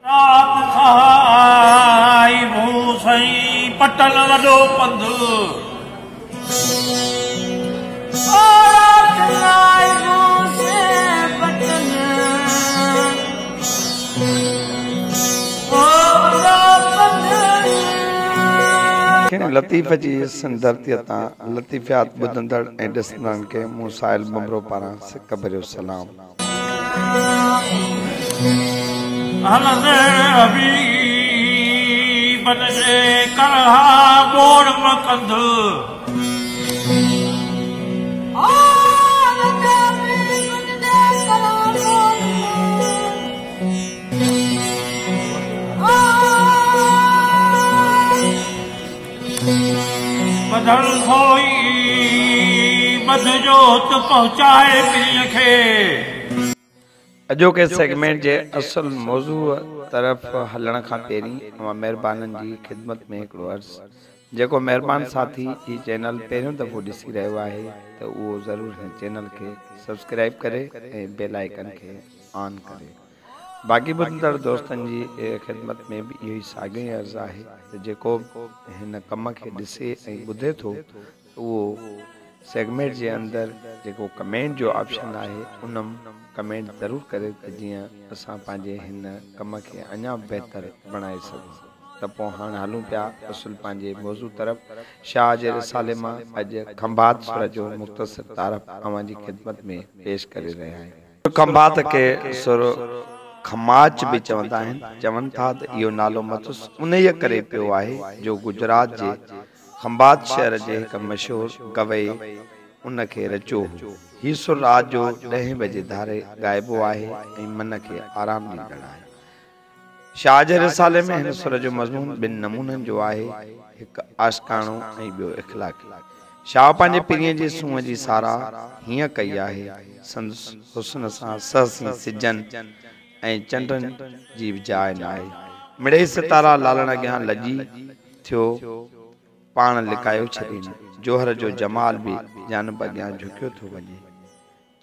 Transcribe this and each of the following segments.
رات کائي مون سائين پٽن وڏو پنڌ. لطيف جي سنڌ ڌرتيء تان لطيفيات ٻڌندڙ ۽ ڏسندڙن کي مون ساحل ٻنڀرو پاران سڪ ڀريو سلام. هلندي حبيبن جي ڪرها ٻوڙ م ڪنڌ. ٻڌل سوئي ٻڌ جوت پهچائي پرينء کي. اڄوڪي سيگمينٽ جي اصل موضوع طرف هلڻ کان پهرين اوهان مهربانن جي خدمت ۾ هڪڙو عرض، جيڪو مهربان ساٿي هي چينل پهريون دفعو ڏسي رهيو آهي ته اهو ضرور هن چينل کي سبسڪرائيب ڪري ۽ بيل آئيڪن کي آن ڪري. باقي ٻڌندڙ دوستن جي خدمت ۾ به اهو ئي ساڳيو ئي عرض آهي ته جيڪو به هن ڪم کي ڏسي ۽ ٻڌي ٿو ته اهو سيگمينٽ جي اندر جيڪو ڪمينٽ جو آپشن آهي ان م ڪمينٽ ضرور ڪري ته جيئن اسان پنهنجي هن ڪم کي اڃا به بهتر بڻائي سگهون. ته پوء هاڻ هلون پيا اصل پنهنجي موضوع طرف. شاهه جي رسالي مان اڄ کنڀات سر جو مختصر تعارف اوهان جي خدمت ۾ پيش ڪري رهيا آهيون. کنڀات کي سر کماچ به چوندا آهن. چون ٿا ته اهو نالو مٿس انهيء ڪري پيو آهي جو گجرات جي کنڀات شهر جي هڪ مشهور گويي ان کي رچيو هو. هي سر رات جو ڏهين بجي ڌاري ڳائبو آهي ۽ من کي آرام ڏيندڙ آهي. شاهه جي رسالي ۾ هن سر جو مضمون ٻن نمونن جو آهي، هڪ عاشقاڻو ۽ ٻيو اخلاقي. شاهه پنهنجي پرينء جي سونهن جي ساراهه هيئن ڪئي آهي، سندس حسن سان سهسين سجن ۽ چنڊن جي به جاء ناهي. مڙئي ستارا لالڻ اڳيان لڄي ٿيو پاڻ لڪايو ڇڏين. جوهر جو جمال به جانب اڳيان جهڪيو ٿو وڃي.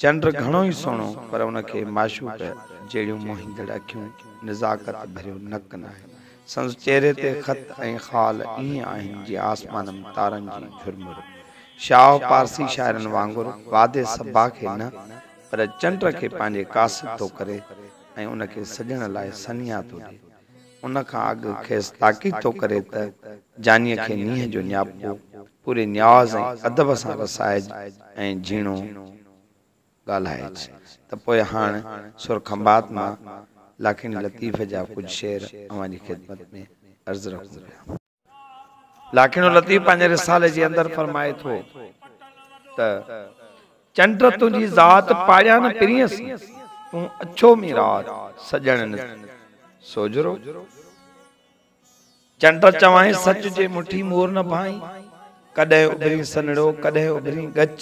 چنڊ گهڻو ئي سهڻو پر ان کي معشوق جهڙيون موهيندڙ اکيون، نزاڪت ڀريو نڪ ناهي. سندس چهري تي خط ۽ خال ائين آهن جيئن آسمان م تارن جي جهرمر. شاهه پارسي شاعرن وانگر باد صبا کي نه پر چنڊ کي پنهنجي قاصد ٿو ڪري ۽ ان کي سڄڻ لاء سنيها ٿو ڏئي. ان کان اڳ کيس تاڪيد ٿو ڪري ته جانيء کي نينهن جو نياپو پوري نياز ۽ ادب سان رسائج ۽ جهيڻو ڳالهائج ته پوء هاڻ سر کنڀات مان لاکيڻي لطيف جا ڪجهه شعر اوهان جي خدمت ۾ عرض رکون پيا. لاکيڻو لطيف پنهنجي رسالي جي اندر فرمائي ٿو ته. چنڊ تنهنجي ذات پاڙيان نه پرينء سين، تون اڇو مين رات، سڄڻ نه سوجهرو. چنڊ چوائين سچ جي مٺي مور نه ڀائين، ڪڏهن اڀرين سنهڙو ڪڏهن اڀرين ڳچ،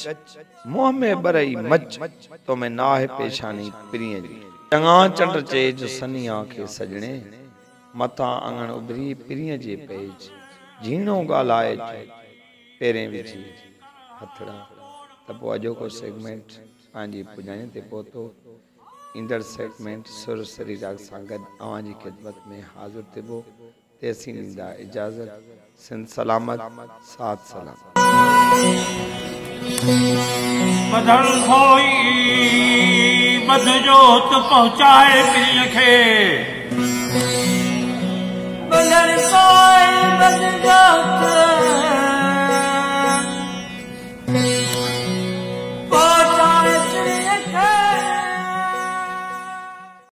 منهن ۾ ٻرئي مچ، تو ۾ ناهه پيشاني پرينء جي. چڱا چنڊ چئج سنيها کي سڄڻي، متان اڱڻ اڀري پرينء جي پئج، جهيڻو ڳالهائج پيرين وجهي هٿڙا ته پوء اڄوڪو سيگمينٽ پنهنجي پڄاڻي تي پهتو. ايندڙ سيگمينٽ سر سريراڳ سان گڏ اوهان جي خدمت ۾ حاضر ٿيبو. تيسين ڏيندا اجازت. سنڌ سلامت ساٿ سلامت. ٻڌل سوئي ٻڌ جوت پهچائي پرينء کي. ٻڌل سوئي ٻڌ جوت.